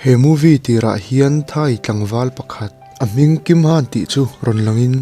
He movie tirah hian Thai tlangval pakhat a hming Kim Han tih chu rawn langin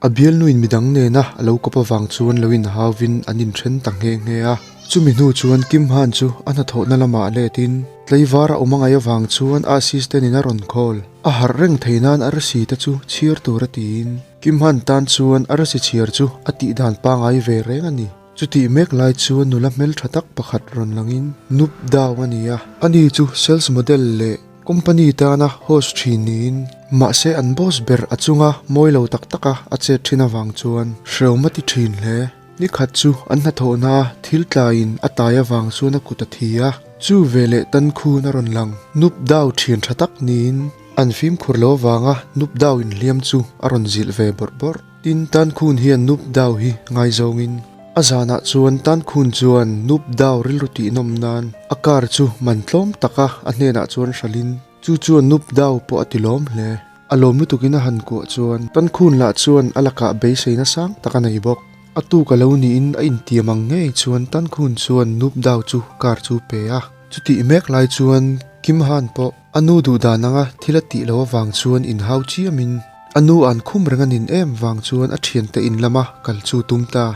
a bialnuin midang nena a lo kawp avang chuan lo inhauvin an inthen ta nghe nghe a. Chumi hnu chuan Kim Han chu a hnathawhna lamah letin tleivar a awm a ngaih avang chuan a assistant in a rawn call. A harh reng thei nan arsi te chu chhiar tur a tiin Kim Han tan chuan arsi chhiar chu a tihdan pangai ve reng a ni. Chutih mek lai chuan nula hmeltha tak pakhat rawn langin Nup Dao a ni a, ani chu sales model leh company tana host thin niin mahse an boss ber a chunga mawi lo tak taka a chet thin avang chuan hrehawm a ti thin hle. Ni khat chu an hnathawhna thil tlaiin a tai avang chuan a kut a thi a, chu veleh tan khun a rawn lang. Nup Dao thian tha tak niin an fimkhur lo avanga Nup Dao inhliam chu a rawn zilh ve bawrh bawrh. Tin, Tankhun hian Nup Dao hi ngaizawngin a zanah chuan Tankhun chuan Nup Dao rilru tihnawm nan a car chu man tlawm taka a hnenah chuan hralhin chu chuan Nup Dao pawh a ti lawm hle. A lawm lutukin a han kuah chuan Tankhun lah chuan a lakah beiseina sang tak a nei bawk. A tuk a lo niin a intiam ang ngei chuan Tankhun chuan Nup Dao chu car chu pe a. Chutih mek lai chuan Kim Han pawh A nu duh dan anga thil a tih loh avang chuan inhau chiamin a nu an khum reng a nin em vang chuan a thiante in lama kal chu tum ta.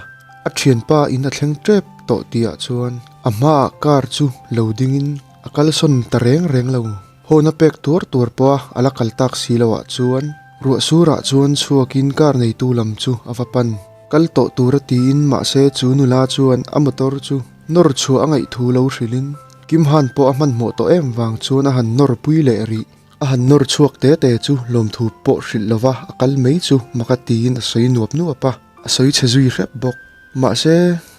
A thianpa in a thleng tep tawh tihah chuan a hmaah car chu lo dingin a kalsawn ta reng reng lo. Hawn a pek tuar tuar pawha a la kal tak si loah chuan ruah surah chuan chhuakin car neitu lam chu a va pan. Kal tawh tur a tiin mahse chu nula chuan a motor chu nawr chhuah a ngaih thu lo hrilhin Kim Han pawh a hmanhmawh tawh em vang chuan a han nawr pui leh rih. A han nawr chhuak te te chu lawmthu pawh hrilh lova a kal mai chu maka tiin a sawi nuap nuap a, a sawi chhe zui hrep bawk. Mahse,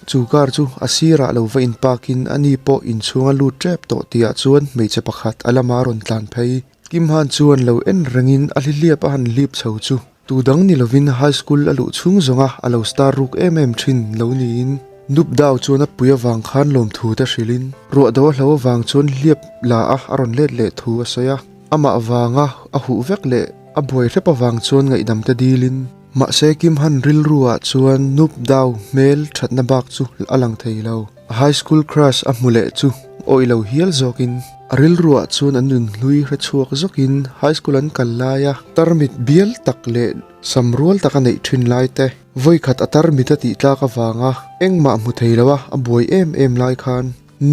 chu car chu a sirah lo va in park in ani pawh inchhung a lut tep tawh tihah chuan hmeichhe pakhat a lama rawn tlan phei. Kim Han chuan lo en rengin a hlihliap a han hlip chho chu tu dang ni lovin high school a luh chhung zawnga a lo star ruk em em thin lo niin Nup Dao chuan a pui avang khan lawmthu te hrilhin ruah do a hlo avang chuan hliap la a a rawn let leh thu a sawi a. Amah vanga a huh vek leh a buai hrep avang chuan ngaihdam te dilin mahse Kim Han rilru ah chuan Nup Dao hmel thatna bak chu a lang thei lo. A high school crush a hmu leh chu awih lo hial zawkin a rilruah chuan an nun hlui hre chhuak zawkin high school an kal laia tarmit bial tak leh sam rual taka neih thin lai te vawi khat a tarmit a tih tlak avanga engmah hmu thei loa a buai em em lai khan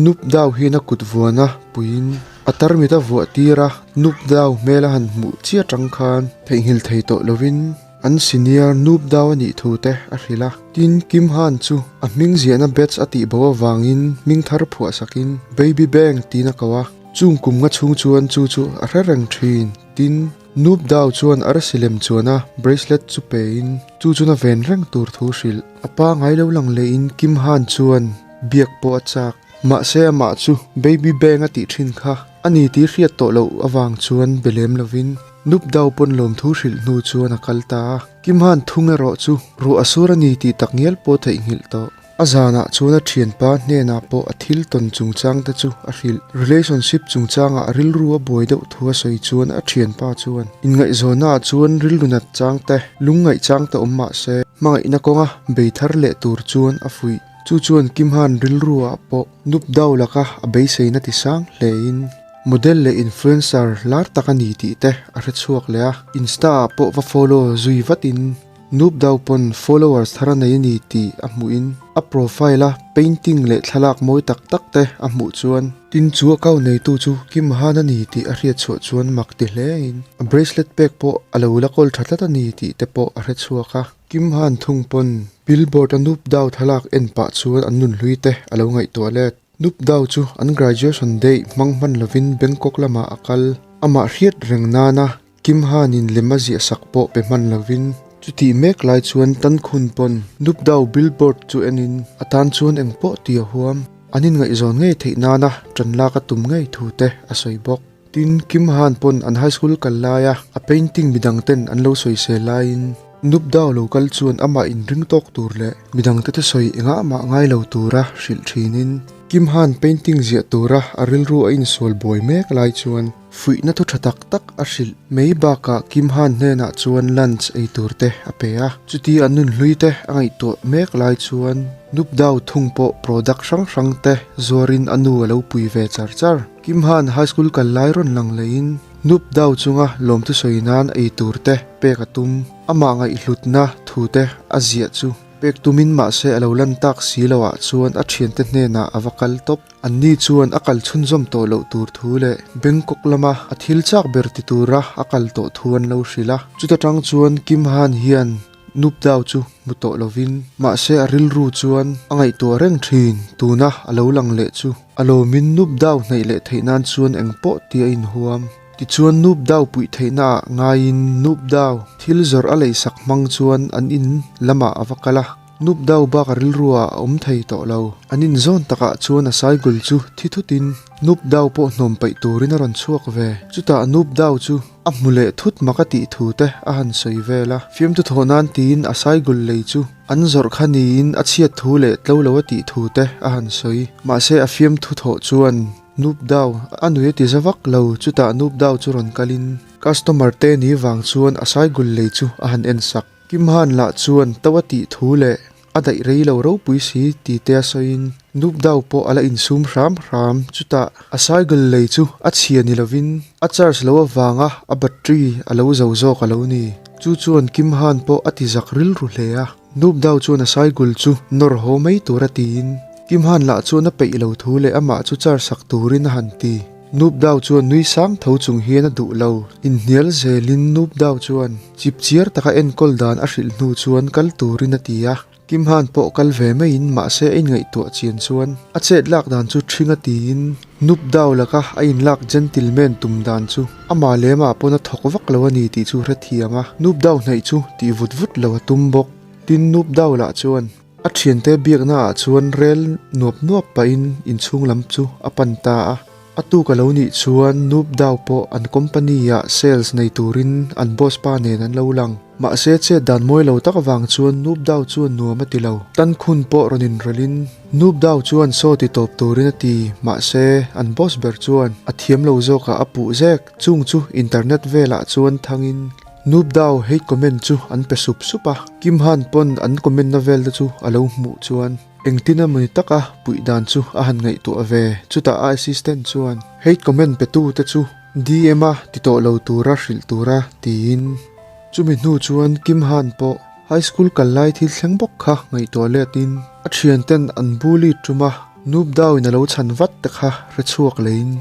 Nup Dao hian a kut vuana puiin a tarmit a vuah tir a, Nup Dao hmel a han hmuh chiah tang khan theihnghilh thei tawh lovin An senior Noob Dao a nih thu te a hrilh a. Tin, Kim Han chu a hming ziahna batch a tih bo avangin hming thar phuah sakin Baby Bang tiin a ko a. Chung kum nga chhung chuan chu chu a hre reng thin. Tin, Noob Dao chuan arsi lem chuana bracelet chu pein chu chuna ven reng tur thu hrilh. A pa ngai lo lang lehin Kim Han chuan biak pawh a chak. Mahse amah chu Baby Bang a tih thin kha a ni tih hriat tawh loh avang chuan be lem lovin Nup Dao pawn lawmthu hrilh hnu chuan a kal ta a. Kim Han thung erawh chu ruah a sur a ni tih tak ngial pawh theihnghilh tawh. A zanah chuan a thianpa hnenah pawh a thil tawn chungchang te chu a hrilh. Relationship chungchangah rilru a buai deuh thu a sawi chuan a thianpa chuan inngaihzawnnaah chuan rilru nat chang te, lungngaih chang te awm mah se hmangaihna kawnga bei thar leh tur chuan a fuih. Chu chuan Kim Han rilruah pawh Nup Dao laka a beiseina ti sang hlein model leh influencer lar tak a ni tih te a hre chhuak leh a, Insta ah pawh va follow zui vatin Nup Dao pawn followers thar a nei a ni tih a hmuhin a profile a painting leh thlalak mawi tak tak te a hmuh chuan tin chu account neitu chu Kim Han a ni tih a hriat chhuah chuan mak ti hlein a bracelet pek pawh a lo la kawl tha tlat a ni tih te pawh a hre chhuak a. Kim Han thung pawn billboard a Nup Dao thlalak en pah chuan an nunhlui te a lo ngaihtuah let. Nup Dao chu an graduation day hmang hman lovin Bangkok lamah a kal. Amah hriat reng nana Kim Han in lem a ziah sak pawh pe hman lovin chutih mek lai chuan Tan Khun pawn Nup Dao billboard chu enin a tan chuan engpawh ti a huam. An inngaihzawn ngei theih nana ṭan lak a tum ngei thu te a sawi bawk. Tin, Kim Han pawn an high school kal laia a painting midang ten an lo sawisel laiin Nup Dao lo kal chuan amah inring tawk tur leh midang te thusawi engah mah ngai lo tura hrilh thinin. Kim Han painting ziah tura a rilru a insual buai mek lai chuan fuihna thu tha tak tak a hrilh mai bakah Kim Han hnenah chuan lunch ei tur te a pe a. Chuti an nunhlui te a ngaihtuah mek lai chuan Nup Dao thung pawh product hrang hrang te zuarin a nu a lo pui ve char char. Kim Han high school kal lai rawn lang leiin Nup Dao chunga lawmthu sawi nan ei tur te pek a tum. Amah ngaihhlutna thu te a ziah chu pek tumin mahse a lo lan tak si lo ah chuan a thiante hnenah a va kal tawp. Anni chuan a kal chhunzawm tawh loh tur thu leh Bangkok lama a thil chak ber ti tura a kal tawh thu an lo hrilh a. Chuta tang chuan Kim Han hian Nup Dao chu hmu tawh lovin mahse a rilru chuan a ngaihtuah reng thin. Tuna a lo lang leh chu a lawmin Nup Dao hnaih leh theih nan chuan engpawh tih a inhuam. Tichuan Nup Dao puih theihna ah ngaiin Nup Dao thil zawrh a leisak hmang chuan an in lamah a va kal a. Nup Dao bak a rilru ah a awm thei tawh lo. An in zawn takah chuan a saigul chu thi thutin Nup Dao pawh hnawm paih turin a rawn chhuak ve. Chutah Nup Dao chu a hmu leh thut mak a tih thu te a han sawi vel a. Fiamthu thawh nan tiin a saigul lei chu an zawrh kha niin a chhiat thu leh tlo lo a tih thu te a han sawi. Mahse a fiamthu thawh chuan Nup Dao a nui a ti za vak lo. Chutah Nup Dao chu rawn kalin customer te ni vang chuan a saigul lei chu a han en sak. Kim Han lah chuan to a tih thu leh a daih rei lo ropui si ti te a sawiin Nup Dao pawh a la insum hram hram. Chutah a cycle lei chu a chhia ni lovin a charge lo avanga a battery a lo zo zawk a lo ni. Chu chuan Kim Han pawh a ti zak rilru hle a. Nup Dao chuan a cycle chu nawr haw mai tur a tiin Kim Han lah chuan a peih lo thu leh amah chu charge sak turin a han ti. Nup Dao chuan nui sang tho chung hian a duh lo. Inhnial zelin Nup Dao chuan chip chiar taka enkawl dan a hrilh hnu chuan kal turin a ti a. Kim Han pawh kal ve maiin mahse a inngaihtuah chian chuan a chet lak dan chu ṭhing a tiin Nup Dao laka a inlak gentleman tum dan chu amah lemah pawn a thawk vak lo a ni tih chu hrethiam a. Nup Dao hnaih chu tih vut vut lo a tum bawk. Tin, Nup Dao lah chuan A thiante biakna ah chuan rel nuap nuap pahin inchhung lam chu a pan ta a. A tuk a lo nih chuan Noob Dao pawh an company ah sales nei turin an boss pa nen an lo lang. Mahse chet dan mawi lo tak avang chuan Noob Dao chuan nuam a ti lo. Tan khun pawh rawn inrawlhin Noob Dao chuan saw ti tawp turin a ti. Mahse an boss ber chuan a thiam lo zawkah a puh zek. Chung chu internet velah chuan thangin Noob Dao hate comment chu an pe sup sup a, Kim Han pawn an comment na vel te chu a lo hmuh chuan engtin emawni taka puih dan chu a han ngaihtuah ve. Chutah a assistant chuan hate comment pe tu te chu DM a ti tawh lo tura hrilh tura tiin. Chumi hnu chuan Kim Han pawh high school kal lai thil thleng bawk kha ngaihtuah let in a thianten an bully tum a, Noob Dao in a lo chhan vat te kha hre chhuak leiin.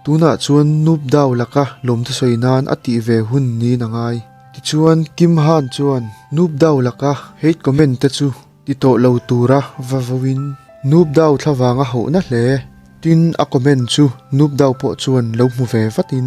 Tunah chuan Noob Dao laka lawmte sawi nan a tih ve hun niin a ngai. Tichuan Kim Han chuan Noob Dao laka hate comment te chu ti tawh lo tura va vauin Noob Dao thlavang a hauhna hle. Tin, a comment chu Noob Dao pawh chuan lo hmu ve vatin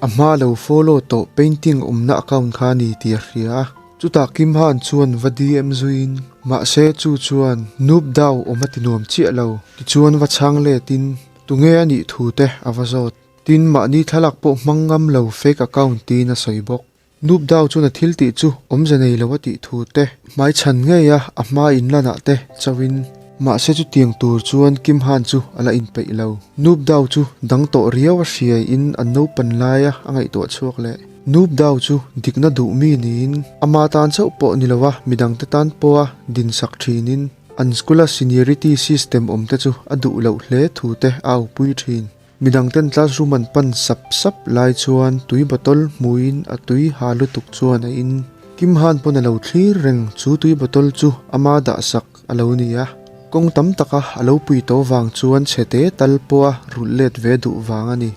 a hma lo follow tawh painting awmna account kha a ni tih a hria a. Chutah Kim Han chuan va DM zuiin mahse chu chuan Noob Dao awm a ti nuam chiah lo. Tichuan va chhang letin Tunge a nih thu te a va zawt. Tin, mahni thlalak pawh hmang ngam lo fake account tiin a sawi bawk. Noob Dao chuan a thil tih chu awmze nei lo a tih thu te, hmai chhan ngei a a hma inlanah te chauhin. Mahse chutiang tur chuan Kim Han chu a la inpeih lo. Noob Dao chu dang tawh riau a hriai in an naupan laia a ngaihtuah chhuak leh. Noob Dao chu dikna duh mi niin ama tan chauh pawh ni lo a midangte tan pawha dinsak thinin, An school-a seniority system awm te chu a duh loh hle thu te a aupui thin. Midang ten classroom an pan sap sap lai chuan tui bottle hmuin a tui ha lutuk chuan a in. Kim Han pawn a lo thlir reng chu tui bottle chu ama dah sak a lo ni a. Kawng tam taka a lo pui tawh vang chuan chhe te tal pawha rulh let ve duh vang a ni.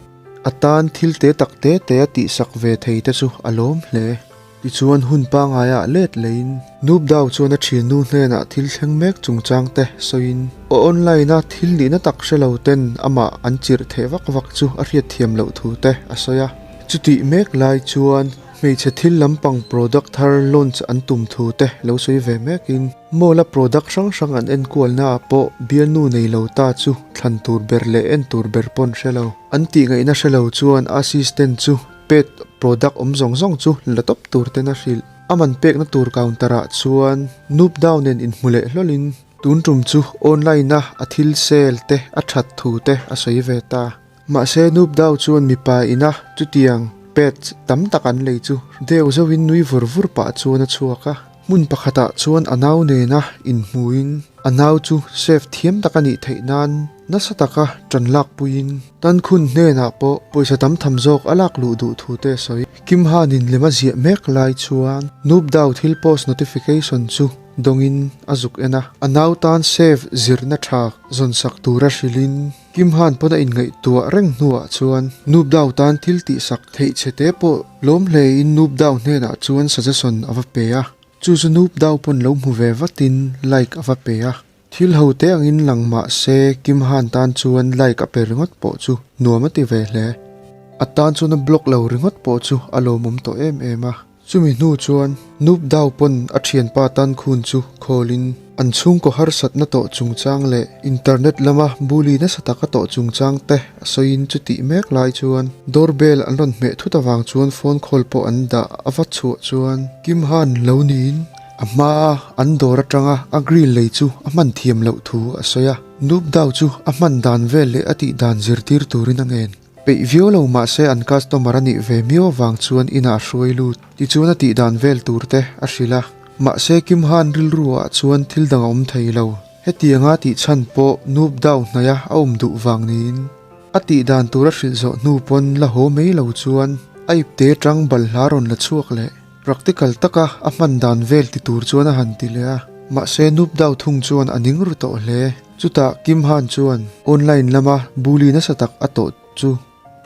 A tan thil te tak te te a tihsak ve thei te chu a lawm hle. Tichuan hun pangaiah let leiin Noob Dao chuan a thiannu hnenah thil thleng mek chungchang te sawiin aw online a thil nihna tak hre lo ten amah an chirh theh vak vak chu a hriatthiam loh thu te a sawi a. Chutih mek lai chuan hmeichhe thil lampang product thar launch an tum thu te lo sawi ve mekin mall a product hrang hrang an enkualna ah pawh bialnu nei lo ta chu thlan tur ber leh en tur ber pawn hre lo. An tih ngaihna hre lo chuan assistant chu Pet product awm zawng zawng chu la tawp tur ten a hrilh. A man pekna tur counter ah chuan Noob Dao nen inhmu leh hlawlin. Tun tum chu online a a thil sale te a that thu te a sawi ve ta. Mahse Noob Dao chuan mipa ina chutiang pads tam tak an lei chu deuh zauhin nui vur vur pah chuan a chhuak a. Hmun pakhatah chuan a nau nena inhmuin a nau chu chef thiam tak a nih theih nan nasa taka ṭan lakpuiin Tankhun hnenah pawh pawisa tam tham zawk a lak luh duh thu te a sawi. Kim Hanin lem a ziah mek lai chuan Noob Dao thil post notification chu dawngin a zuk en a. A nau tan chef zirna tha zawnsak tura hrilhin Kim Han pawn a inngaihtuah reng hnuah chuan Noob Dao tan thil tihsak theih che te pawh lawm hlein Noob Dao hnenah chuan suggestion a va pe a. Chu chu Noob Dao pawn lo hmu ve vatin like a va pe a. Thil ho te angin lang mah se Kim Han tan chuan like a pe ringawt pawh chu nuam a ti ve hle. A tan chuan a block lo ringawt pawh chu a lawmawm tawh em em a. Chumi hnu chuan Noob Dao pawn a thianpa tan khun chu khawlin an chhungkaw harsatna tawh chungchang leh internet lama bully nasa taka tawh chungchang te a sawiin chutih mek lai chuan doorbell an rawn hmeh thut avang chuan phone call pawh an dah a va chhuah chuan Kim Han lo niin a hmaa an dawr atanga a grill lei chu a hman thiam loh thu a sawi a, Noob Dao chu a hman dan vel leh a tih dan zirtir turin a ngen. Peih viau lo mahse an customer a nih ve miau avang chuan inah a hruai lut. Tichuan a tih dan vel tur te a hrilh a. Mahse Kim Han rilru ah chuan thil dang a awm thei lo. Hetianga tih chhan pawh Noob Dao hnaia a awm duh vang niin a tih dan tur a hrilh zawh hnu pawn la haw mai lo chuan a ipte tang balhla rawn la chhuak leh. Practical taka a hman dan vel ti tur chuan a han ti leh a. Mahse Noob Dao thung chuan a ning ru tawh hle. Chutah Kim Han chuan online lama bully nasa tak a tawh chu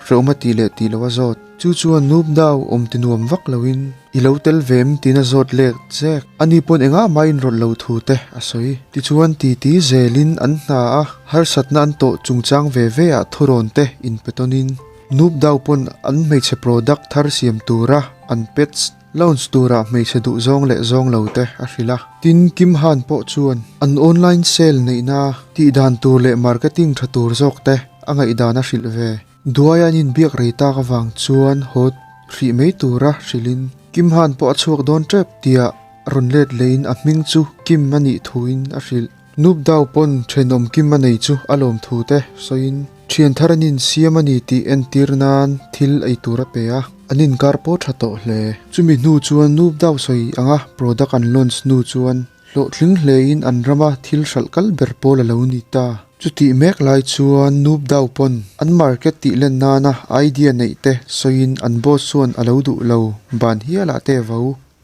hrehawm a tih leh tih loh a zawt. Chu chuan Noob Dao awm ti nuam vak loin i lo tel ve em tiin a zawt lek zek. Ani pawn engah mah inrawlh lo thu te a sawi. Tichuan titi zelin an hna a, harsatna an tawh chungchang ve ve ah thurawn te inpe tawnin Noob Dao pawn an hmeichhe product thar siam tura an pets Lounge turah hmeichhe duh zawng leh zawng lo te a hrilh a. Tin, Kim Han pawh chuan an online sale neihna tih dan tur leh marketing tha tur zawk te a ngaihdan a hrilh ve. Duai an inbiak rei tak avang chuan haw hrih mai tura hrilhin Kim Han pawh a chhuak dawn tep tia rawn let lehin a hming chu Kim a nih thuin a hrilh. Noob Dao pawn thenawm Kim a nei chu a lawm thu te sawiin thian thar an insiam a ni tih entir nan thil ei tur a pe a, an inkar pawh tha tawh hle. Chumi hnu chuan Noob Dao sawi anga product an launch hnu chuan hlawhtling hlein an rama thil hralh kal ber pawl a lo ni ta. Chutih mek lai chuan Noob Dao pawn an market tih len nana idea neih te sawiin an boss chuan a lo duh lo ban hialah te vo.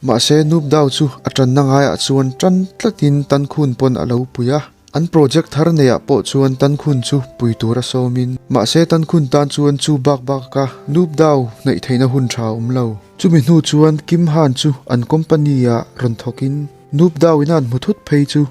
Mahse, Noob Dao chu a tanna ngaiah chuan tan tlatin Tankhun pawn a lo pui a. An project thar neiah pawh chuan Tankhun chu pui tur a sawmin. Mahse, Tankhun tan chuan chu bak baka Noob Dao hnaih theihna hun tha a awm lo. Chumi hnu chuan Kim Han chu an company-ah rawn thawkin Noob Dao ina an hmu thut phei chu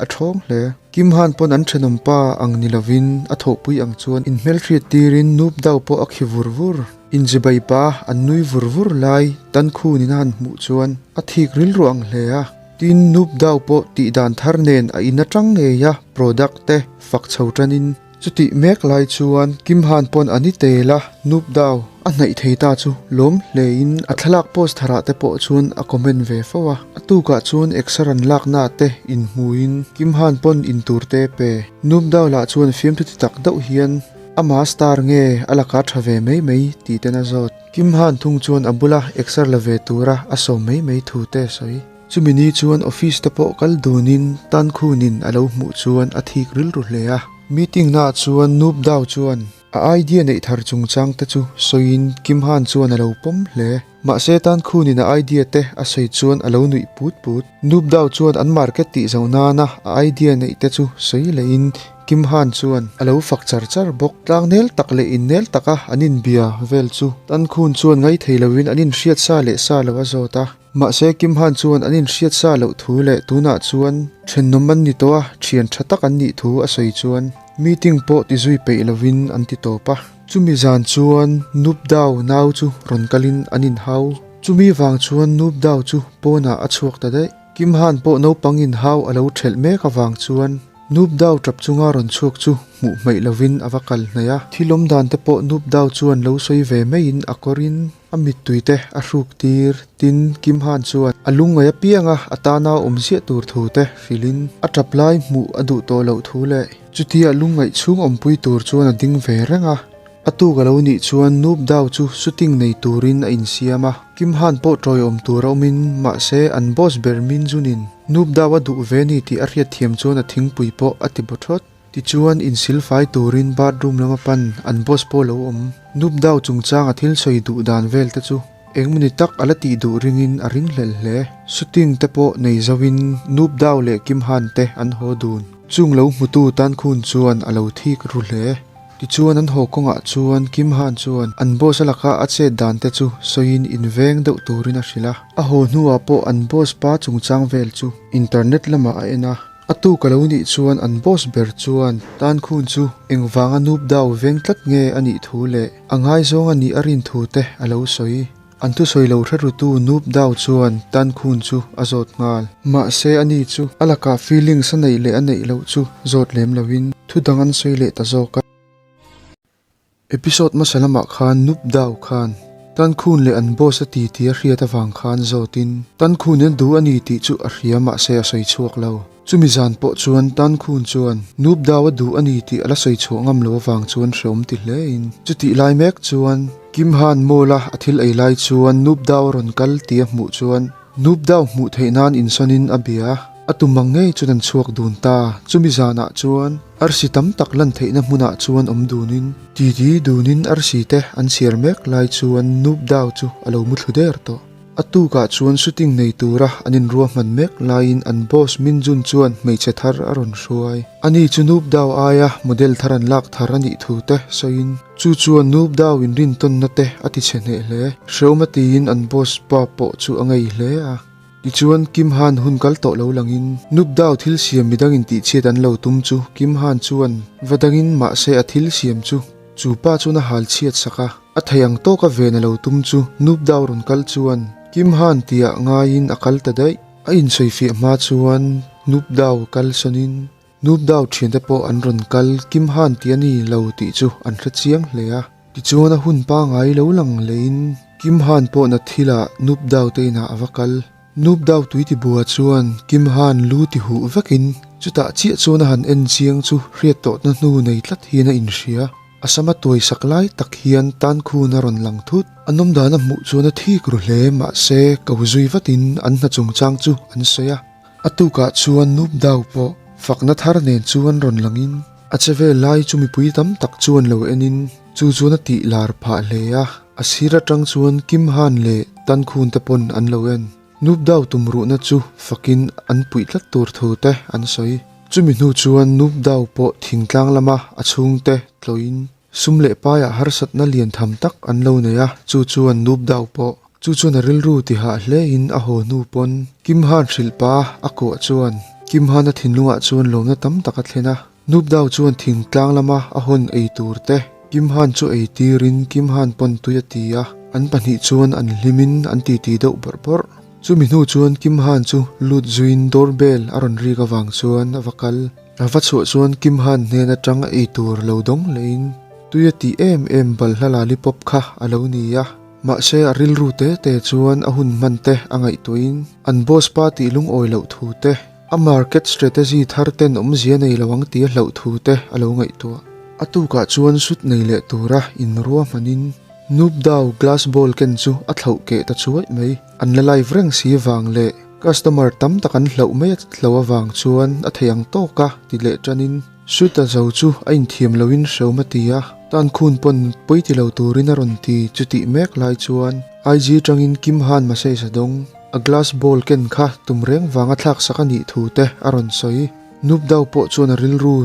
A ṭhawng hle. Kim Han pawn an ṭhenawm pa ang ni lovin a thawhpui ang chuan inhmelhriat tirin Noob Dao pawh a khi vur vur. Inzibai pa an nui vur vur lai tan khunin a han hmuh chuan a thik rilru ang hle a. Tin, Noob Dao pawh tih dan thar nen a in aṭang ngei a product te fak chho ṭanin Chutih mek lai chuan Kim Han pawn a ni tel a, Noob Dao a hnaih thei ta chu lawm hlein a thlalak post tharah te pawh chuan a comment ve fo a. A tukah chuan exer an lakna te inhmuin Kim Han pawn intur te pe. Noob Dao lah chuan fiamthu ti tak deuh hian ama star nge a laka tha ve mai mai tih ten a zawt. Kim Han thung chuan a bula exer la ve tura a sawm mai mai thu te a sawi. Chumi ni chuan office te pawh kal dunin tan khunin a lo hmuh chuan a thik rilru hle a. Meeting naah chuan Noob Dao chuan a idea neih thar chungchang te chu sawiin Kim Han chuan a lo pawm hle. Mahse tan khunin a idea te a sawi chuan a lo nuih put put. Noob Dao chuan an market tih zo nana a idea neih te chu sawi lehin Kim Han chuan a lo fak char char bawk. Tlangnel tak leh innel taka an inbia vel chu tan khun chuan ngaithei loin an inhriat sa leh sa lo a zawt a. Mahse Kim Han chuan an inhriat sa loh thu leh tunah chuan thenawm an ni tawh a, thian tha tak an nih thu a sawi chuan meeting pawh ti zui peih lovin an ti tawp a. Chumi zan chuan Noob Dao nau chu rawn kalin an inhau. Chumi vang chuan Noob Dao chu pawnah a chhuak ta daih. Kim Han pawh naupang inhau a lo thelh mek avang chuan. Noob Dao tap chunga rawn chhuak chu hmuh hmaih lovin a va kal hnaih a. Thil awm dan te pawh Noob Dao chuan lo sawi ve maiin a kawrin a mittui te a hruk tir. Tin, Kim Han chuan a lungngaih apianga a tana awm ziah tur thu te hrilhin a tap lai hmuh a duh tawh loh thu leh chutia lungngaih chhung awmpui tur chuan a ding ve reng a. A tuk a lo nih chuan Noob Dao chu shooting nei turin a insiam a, Kim Han pawh tawiawm tur a awmin mahse an boss ber Min Jun-in Noob Dao a duh ve ni tih a hriatthiam chuan a thingpui pawh a ti baw thawt. Tichuan insilfai turin bathroom lama pan an boss pawh lo awm. Noob Dao chungchang a thil sawi duh dan vel te chu engmawni tak a la tih duh ringin a ringhlel hle. Shooting te pawh nei zoin Noob Dao leh Kim Han te an haw dun. Chung lo hmutu Tan Khun chuan a lo thik ru hle. Tichuan an haw kawngah chuan Kim Han chuan an boss a laka a chet dan te chu sawiin inveng deuh turin a hrilh a. A haw hnuah pawh an boss pa chungchang vel chu internet lamah a en a. A tuk a lo nih chuan an boss ber chuan Tan Khun chu engvanga Noob Dao veng tlat nge a nih thu leh a ngaizawng a nih a rin thu te a lo sawi. An thusawi lo hre rutu Noob Dao chuan Tan Khun chu a zawt nghal. Mahse ani chu a lakah feelings a neih leh a neih loh chu zawt lem loin thu dang an sawi leh ta zawk a. Episode hmasa lamah khan Noob Dao khan Tan Khun leh an boss a ti tih a hriat avang khan zawtin Tan Khun in a duh a ni tih chu a hria mahse a sawi chhuak lo. Chumi zan pawh chuan Tan Khun chuan Noob Dao a duh a ni tih a la sawi chhuah ngam lo avang chuan hreawm ti hle in chutih lai mek chuan Kim Han Mall a a thil ei lai chuan Noob Dao a rawn kal tih a hmuh chuan Noob Dao hmuh theih nan insawn in a bia a tum ang ngei chuan an chhuak dun ta. Chumi zanah chuan arsi tam tak lan theihna hmunah chuan awm dunin titi dunin arsi te an chhiar mek lai chuan Noob Dao chu a lo mu thlu der tawh. A tukah chuan shooting nei tura an inruahman mek laiin an boss Min Jun chuan hmeichhe thar a rawn hruai. Ani chu Noob Dao aia model thar an lak thar a nih thu te sawiin chu chuan Noob Dao inrintawnna te a ti chhe hneh hle. Hreawm a tiin an boss pa pawh chu a ngei hle a. Tichuan Kim Han hun kal tawh lo langin Noob Dao thil siam midangin tihchhiat an lo tum chu Kim Han chuan va dangin mahse a thil siam chu Chu pa chuan a hal chhiat sak a, a thei ang tawka ven a lo tum chu Noob Dao rawn kal chuan Kim Han tihah ngaiin a kal ta daih. A insawifiah hma chuan Noob Dao kal sawnin Noob Dao thiante pawh an rawn kal Kim Han tih a ni lo tih chu an hre chiang hle a. Tichuan a hun pangai lo lang leiin Kim Han pawh na thilah Noob Dao te inah a va kal. Noob Dao tui ti bua chuan Kim Han lu ti huh vekin chutah chiah chuan a han en chiang chu hriat tawhna hnu nei tlat hian a inhria. A sama tuai sak lai tak hian tan khun a rawn lang thut. A nawm dan a hmuh chuan a thik ru hle mahse ko zui vatin an hna chungchang chu an sawi a. A tukah chuan Noob Dao pawh fakna thar nen chuan rawn langin a che vel lai chu mipui tam tak chuan lo enin chu chuan a tih lar phah hle a. A sir atang chuan Kim Han leh Tan Khun te pawn an lo en. Noob Dao tum ruhna chu fakin an puih tlat tur thu te an sawi. Chumi hnu chuan Noob Dao pawh thingtlang lama a chhungte tlawhin sum leh paiah harsatna lian tham tak an lo nei a, chu chuan Noob Dao pawh chu chuan a rilru tihah hlein a haw hnu pawn Kim Han hrilh pa a kuah chuan Kim Han a thinlungah chuan lawmna tam tak a thlen a. Noob Dao chuan thingtlang lama a hawn ei tur te Kim Han chu ei tirin Kim Han pawn tui a ti a, an pahnih chuan an hlimin an titi deuh bawrh bawrh. Chumi hnu chuan Kim Han chu lut zuiin doorbell a rawn rik avang chuan a va kal. A va chhuah chuan Kim Han hnen atang ei tur lo dawng lehin tui a tih em em balhla lollipop kha a lo ni a. Mahse a rilru te te chuan a hun hman te a ngaihtuahin an boss pa tih lungawi loh thu te, A market strategy thar ten awmzia nei lo ang tih a hlauh thu te a lo ngaihtuah. A tukah chuan sut nei leh tura inruahmanin Noob Dao glass bowl ken chu a thlauh keh ta chuaih mai. An la live reng si vang leh customer tam tak an hlauh mai a hlauh avang chuan a thei ang tawk a ti leh tanin sut a zo chu a inthiam loin hreawm a ti a, tan khun pawn pawi ti lo turin a rawn ti chutih mek lai chuan IG tangin Kim Han message a dawng. A glass bowl ken kha tum reng vanga thlak sak a nih thu te a rawn sawi. Noob Dao pawh chuan a rilru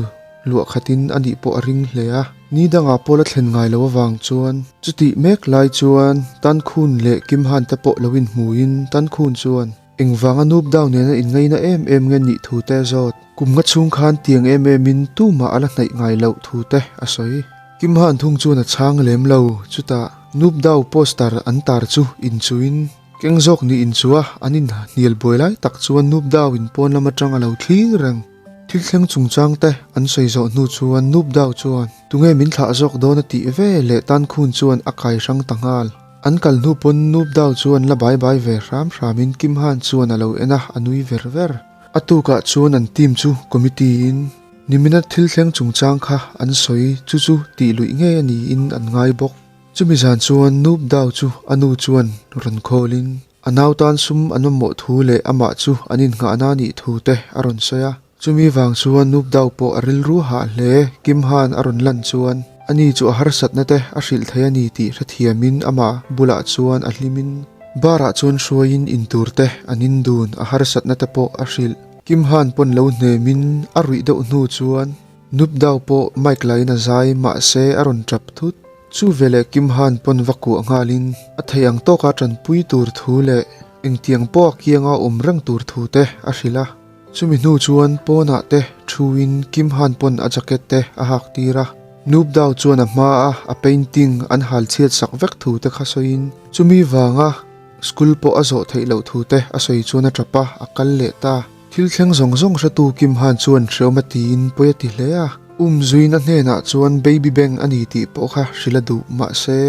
luah khatin a nih pawh a ring hle a. Ni dangah pawh la thlen ngai lo avang chuan chutih mek lai chuan Tan Khun leh Kim Han te pawh lo inhmuin Tan Khun chuan engvanga Noob Dao nena inngaina em em nge nih thu te a zawt. Kum nga chhung khan tiang em emin tumah a la hnaih ngai loh thu te a sawi. Kim Han thung chuan a chhang lem lo. Chutah Noob Dao poster an tar chu inchuhin. Keng zawk nih in chu a, an in hnial buai lai tak chuan Noob Dao in pawn lam atang a lo thlir reng. Thil thleng chungchang te an sawi zawh hnu chuan Noob Dao chuan tunge min thlah zawk dawn a tih ve leh Tan Khun chuan a kai hrang ta nghal. An kal hnu pawn Noob Dao chuan la bai bai ve hram hramin Kim Han chuan a lo en a, a nui ver ver. A tukah chuan an team chu committee in nimina thil thleng chungchang kha an sawi chu chu tih luih ngei a niin an ngai bawk. Chumi zan chuan Noob Dao chu a nu chuan rawn call in A nau tan sum an mamawh thu leh amah chu an innghahna a nih thu te a rawn sawi a. Chumi vang chuan Noob Dao pawh a rilru hah hle. Kim Han a rawn lan chuan ani chu a harsatna te a hrilh thei a ni tih hrethiamin amah bulah chuan a hlimin bar ah chuan hruaiin intur te an in dun a harsatna te pawh a hrilh. Kim Han pawn lo hnemin a ruih deuh hnu chuan Noob Dao pawh mic lain a zai mahse a rawn tap thut. Chu veleh Kim Han pawn va kuah nghalin a theih ang tawka tanpui tur thu leh engtiang pawh a kianga awm reng tur thu te a hrilh a. Chumi hnu chuan pawnah te thuin Kim Han pawn a jacket te a hak tir a. Noob Dao chuan a hmaa a painting an hal chhiat sak vek thu te kha sawiin chumi vanga school pawh a zawh theih loh thu te a sawi chuan a tap a, a kal leh ta. Thil thleng zawng zawng hretu Kim Han chuan hreawm a tiin pawi a ti hle a. Um zuina hnenah chuan Baby Bang a ni tih pawh kha hrilh a duh. Mahse,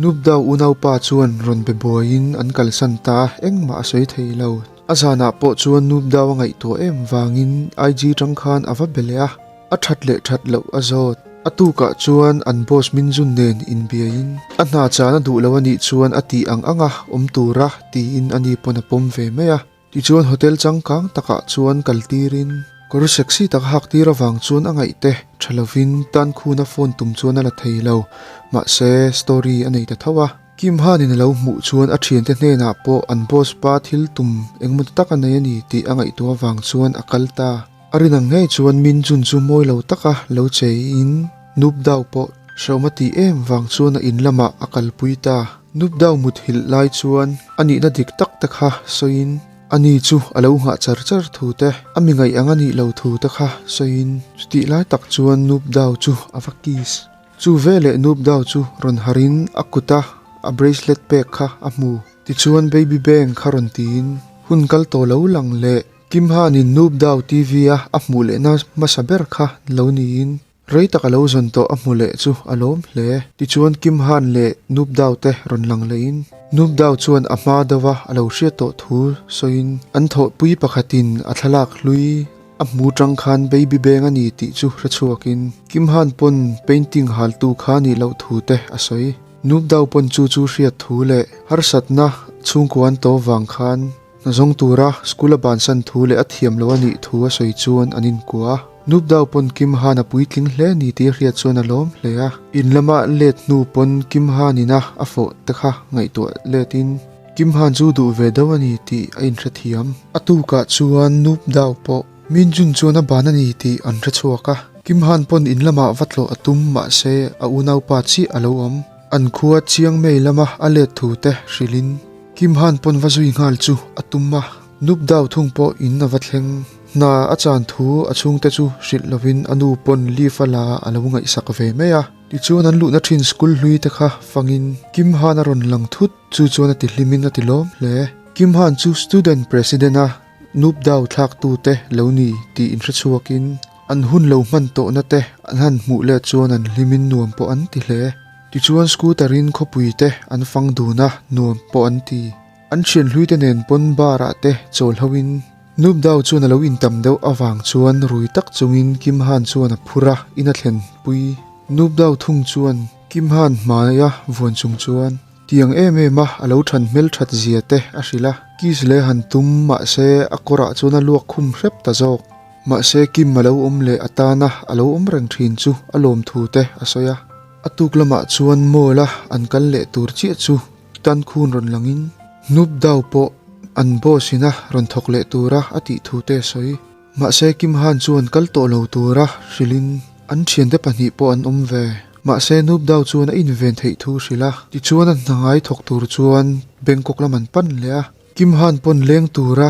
Noob Dao unaupa chuan rawn be buaiin an kalsan ta a, engmah a sawi thei lo. A zanah pawh chuan Noob Dao a ngaihtuah em vangin IG tang khan a va be leh a, a that leh that loh a zawt. A tukah chuan an boss Min Jun nen inbiaiin a hna chan a duh lo a nih chuan a tih ang anga awm tura tiin ani pawn a pawm ve mai a. Tichuan hotel changkang takah chuan kal tirin kawr sexy tak a hak tir avang chuan a ngaihte tha lovin tan khuna phone tum chuan a la thei lo. Mahse story a nei ta tho a. Kim Hanin a lo hmuh chuan a thiante hnenah pawh an boss pa thil tum engmaw tak a nei a ni tih a ngaihtuah avang chuan a kal ta. A rin ang ngei chuan Min Jun chu mawi lo taka lo cheiin Noob Dao pawh hrehawm a tih em vang chuan a in lamah a kalpui ta. Noob Dao muthilh lai chuan a nihna dik tak te kha sawiin ani chu a lo nghah char char thu te, a mi ngaih ang a nih lo thu te kha sawiin chutih lai tak chuan Noob Dao chu a va kiss. Chu veleh Noob Dao chu rawn harhin a kuta a bracelet pek kha a hmu. Tichuan Baby Bang kha rawn tiin hun kal tawh lo lang leh Kim Hanin Noob Dao TV a a hmuh lehna hmasa ber kha lo niin rei tak a lo zawn tawh a hmu leh chu a lawm hle. Tichuan Kim Han leh Noob Dao te rawn lang lehin Noob Dao chuan a hma deuha a lo hriat tawh thu sawiin an thawhpui pakhatin a thlalak hlui a hmu tang khan baby beng a ni tih chu hre chhuakin Kim Han pawn painting haltu kha nih loh thu te a sawi. Noob Dao pawn chu chu hriat thu leh harsatna chhungkua an tawp vang khan Hna zawng tura school a bansan thu leh a thiam lo a nih thu a sawi chuan an inkuah a. Noob Dao pawn Kim Han a puitling hle ni tih a hriat chuan a lawm hle a. In lama let hnu pawn Kim Han ina a fawh te kha ngaihtuah letin Kim Han chu duh ve deuh a ni tih a inhrethiam. A tukah chuan Noob Dao pawh Min Jun chuan a ban a ni tih an hre chhuak a. Kim Han pawn in lamah va tlawh a tum mahse a unaupa chiah a lo awm. An khua Chiang Mai lama a let thu te hrilhin Kim Han pawn va zui nghal chu a tum a, Nup Dao thung pawh in a va thleng. Hna a chan thu a chhungte chu hrilh lovin a nu pawn leave a la a lo ngaihsak ve mai a. Tichuan an luhna thin school hlui te kha fangin Kim Han a rawn lang thut chu chuan a ti hlimin a ti lawm hle. Kim Han chu student president a Nup Dao thlaktu te lo ni tih inhre chhuakin an hun lo hman tawhna te an han hmuh let chuan an hlimin nuam pawh an ti hle. Tichuan scooter in khawpui te an fang dun a, nuam pawh an ti. An thian hlui te nen pawn bar ah te chawl ho in Noob Dao chuan a lo intam deuh avang chuan rui tak chungin Kim Han chuan a phur a, in a thlen pui. Noob Dao thung chuan Kim Han hmai a vuan chung chuan tiang em em a a lo than hmel that zia te a hrilh a, kiss leh han tum mahse a kawrah chuan a luak khum hrep ta zawk. Mahse Kim a lo awm leh atana a lo awm reng thin chu a lawm thu te a sawi a. A tuk lamah chuan mall a an kal leh tur chiah chu tan khun rawn langin Snoop Dogg pawh an boss ina rawn thawk leh tura a tih thu te a sawi. Mahse Kim Han chuan kal tawh lo tura hrilhin an thiante pahnih pawh an awm ve. Mahse Snoop Dogg chuan a inven theih thu hrilh a, tichuan a hna ngai thawk tur chuan Bangkok lam an pan leh a. Kim Han pawn leng tura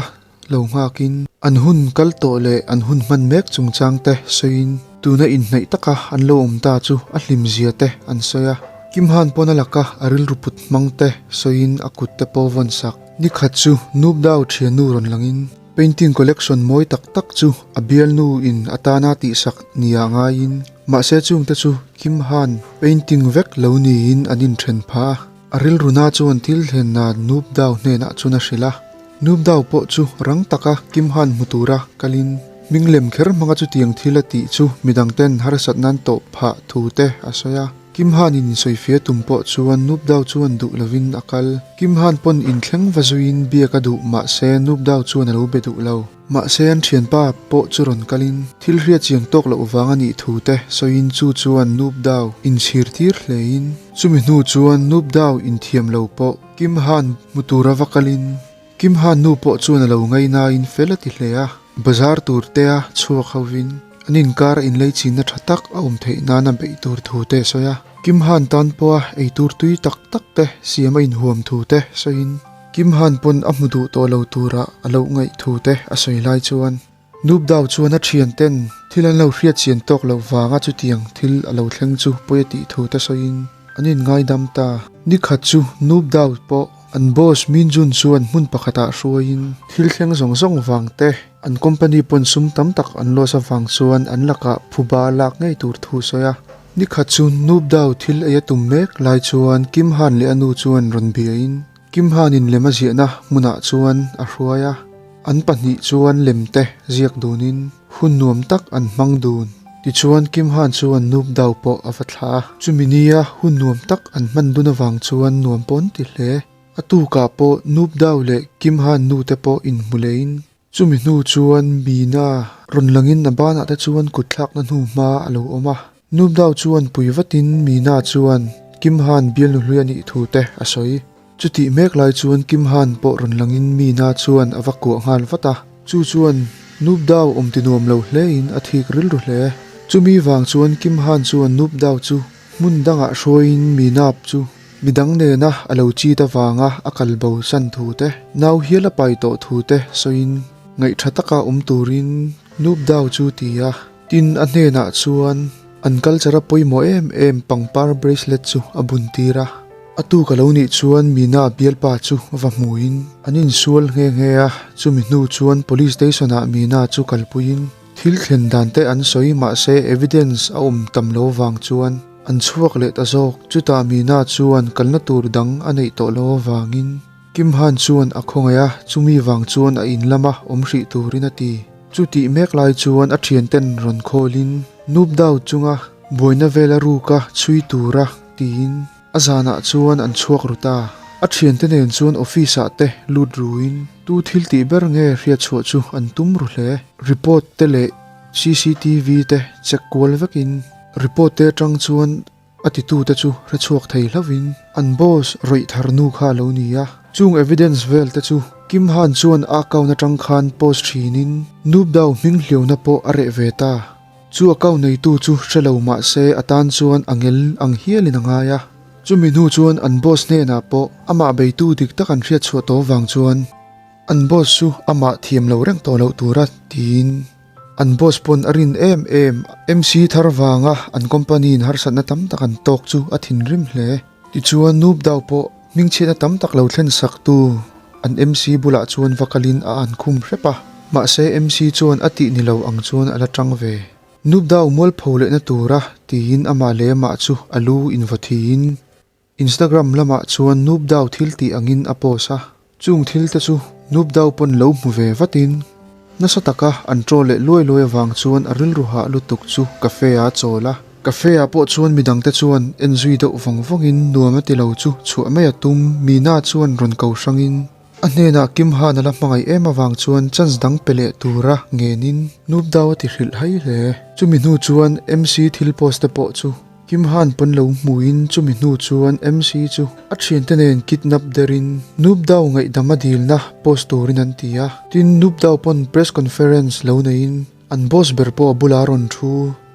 Lo nghakin an hun kal tawh leh an hun hman mek chungchang te sawiin tuna inhnaih taka an lo awm ta chu a hlim zia te an sawi a. Kim Han pawn a laka a rilru put hmang te sawiin a kut te pawh vawn sak. Nikhat chu Noob Dao thiannu rawn langin. Painting collection mawi tak tak chu a bialnu in atana tihsak nia ngaiin mahse chungte chu Kim Han painting vek lo niin an inthen phah a. A rilruna chuan thil thlenna Noob Dao hnenah chuan a hrilh a. Noob Dao pawh chu rang taka Kim Han hmu tura kalin hming lem kher hmanga chutiang thil a tih chu midangten harsat nan tawh phah thu te a sawi a. Kim Han in insawifiah tum pawh chuan Noob Dao chuan duh lovin a kal. Kim Han pawn inthleng va zuiin biak a duh mahse Noob Dao chuan a lo be duh lo. Mahse an thianpa pawh chu rawn kalin thil hriat chiang tawk loh vang a nih thu te sawiin chu chuan Noob Dao inchhir tir hlein chumi hnu chuan Noob Dao inthiam lo pawh Kim Han hmu tura va kalin Kim Han nu pawh chuan a lo ngaihnain fel a ti hle a, bazar tur te a chhuak hovin an inkar a inlei chinna tha tak a awm theih nana beih tur thu te a sawi a. Kim Han tan pawha eitur tui tak tak te siam a inhuam thu te sawiin Kim Han pawn a hmu duh tawh lo tura a lo ngaih thu te a sawi lai chuan Noob Dao chuan a thian ten thil an lo hriat chian tawk loh vanga chutiang thil a lo thleng chu pawi a tih thu te sawiin an inngaidam ta. Ni khat chu Noob Dao pawh an boss Min Jun chuan hmun pakhatah hruaiin thil thleng zawng zawng vang te an company pawn sum tam tak an loss avang chuan an lakah phuba lak ngei tur thu sawi a. Ni khat chu Noob Dao thil ei a tum mek lai chuan Kim Han leh a nu chuan rawn biain Kim Hanin lem a ziahna hmunah chuan a hruai a, an pahnih chuan lem te ziak dunin hun nuam tak an hmang dun. Tichuan Kim Han chuan Noob Dao pawh a va thlah a, chumi nia hun nuam tak an hman dun avang chuan nuam pawn ti hle. A tukah pawh Noob Dao leh Kim Han nu te pawh inhmu lehin Chumi hnu chuan Mina rawn langin a banah te chuan kut thlakna hnu hma a lo awm a. Nubdao chuan pui vatin Mina chuan Kim Han bialnu hlui a nih thu te a sawi. Chutih mek lai chuan Kim Han pawh rawn langin Mina chuan a va kuah nghal vat a. Chu chuan Nubdao awm ti nuam lo hlein a thik rilru hle. Chumi vang chuan Kim Han chuan Nubdao chu hmun dangah hruaiin Mina chu Midang nena a lo chit avanga a kal bo san thu te, nau hial a pai tawh thu te sawiin ngaih tha taka awm turin Noob Dao chu ti a. Tin, a hnenah chuan an culture a pawimawh em em pangpar bracelet chu a bun tir a. A tuk a lo nih chuan Mina bialpa chu va hmuin an insual nghe nghe a, chumi hnu chuan police station ah Mina chu kalpuiin thil thlen dan te an sawi mahse evidence a awm tam lo vang chuan An chhuak leh ta zawk. Chutah Mina chuan kalna tur dang a neih tawh lo avangin Kim Han chuan a khawngaih a, chumi vang chuan a in lama awm hrih turin a ti. Chutih mek lai chuan a thianten rawn khawlin Noob Dao chunga buaina vel a ruka chhui tura tiin a zanah chuan an chhuak ru ta. A thiante nen chuan office ah te lut ruin tu thil tih ber nge hriatchhuah chu an tum ru hle. Report te leh CCTV te check kual vekin Report te atang chuan a titute chu hre chhuak thei hlauhin an boss rawih thar nu kha a lo ni a. Chung evidence vel te chu Kim Han chuan a account atang khan post thinin Noob Dao hming hliauna pawh a reh ve ta. Chu account neitu chu hre lo mah se a tan chuan a ngel ang hialin a ngai a. Chumi hnu chuan an boss hnenah pawh amah beitu dik tak an hriat chhuah tawh vang chuan an boss chu amah thiam lo reng tawh loh tura tiin An boss pawn a rin em em. MC thar vanga an company in harsatna tam tak an tawk chu a thinrim hle. Tichuan Noob Dao pawh hmingchhiatna tam tak lo thlen sak tu an MC bulah chuan va kalin a an khum hrep a. Mahse MC chuan a tih ni lo ang chuan a la tang ve. Noob Dao mualpho lehna tura tiin amah leh amah chu a lu invaw thiin Instagram lamah chuan Noob Dao thil tih angin a post a, chung thil te chu Noob Dao pawn lo hmu ve vatin nasa taka an troll leh luai luai avang chuan a rilru hah lutuk chu cafe ah a chawl a. Cafe ah pawh chuan midang te chuan en zui deuh vawng vawngin nuam a ti lo chu chhuah mai a tum, Mina chuan rawn ko hrangin a hnenah Kim Han a la hmangaih em avang chuan chance dang pe leh tura ngenin Noob Dao a ti hrilh hai hle. Chumi hnu chuan MC thil post te pawh chu Kim Han pawn lo hmuin chumi hnu chuan MC chu a thiante nen kidnap derin Noob Dao ngaihdam a dilna post turin an ti a. Tin, Noob Dao pawn press conference lo neiin an boss ber pawh a bulah a rawn thu.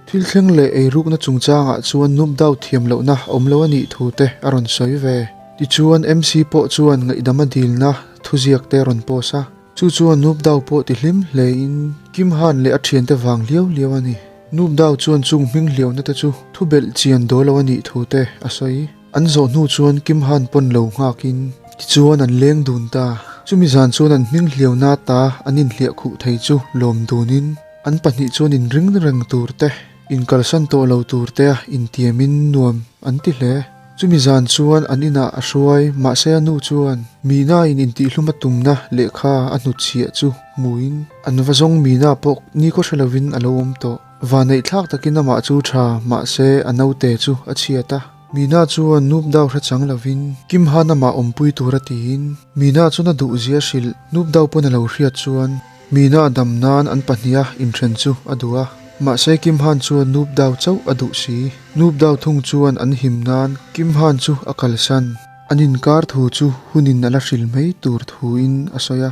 Thil thleng leh eirukna chungchangah chuan Noob Dao thiam lohna awm lo a nih thu te a rawn sawi ve. Tichuan MC pawh chuan ngaihdam a dilna thuziak te a rawn post a. Chu chuan Noob Dao pawh ti hlim hlein Kim Han leh a thiante vang liau liau a ni. Noob Dao chuan chung hming hliauna te chu thu belh chian dawl lo a nih thu te a sawi. An zawh hnu chuan Kim Han pawn lo nghakin tichuan an leng dun ta. Chumi zan chuan an hming hliauna ta an inhliah khuh thei chu lawm dunin an pahnih chuan inring reng tur te, inkalsan tawh lo tur tea intiamin nuam an ti hle. Chumi zan chuan an inah a hruai, mahse a nu chuan Mina in intihhlum a tumna lehkha a hnutchhiah chu hmuin an va zawng Mina pawh nikhaw hre lovin a lo awm tawh. Vaneihthlak takin amah chu tha, mahse a naute chu a chhiat a. Mina chuan Nup Dau hre chang lovin Kim Han amah awmpui tura tiin Mina chuan a duhzia hrilh Nup Dau pawn a lo hriat chuan Mina dam nan an pahniha inthen chu a duh a, mahse Kim Han chuan Nup Dau chauh a duh si. Nup Dau thung chuan an him nan Kim Han chu a kalsan. An inkar thu chu hunin a la hrilh mai tur thuin a sawi a.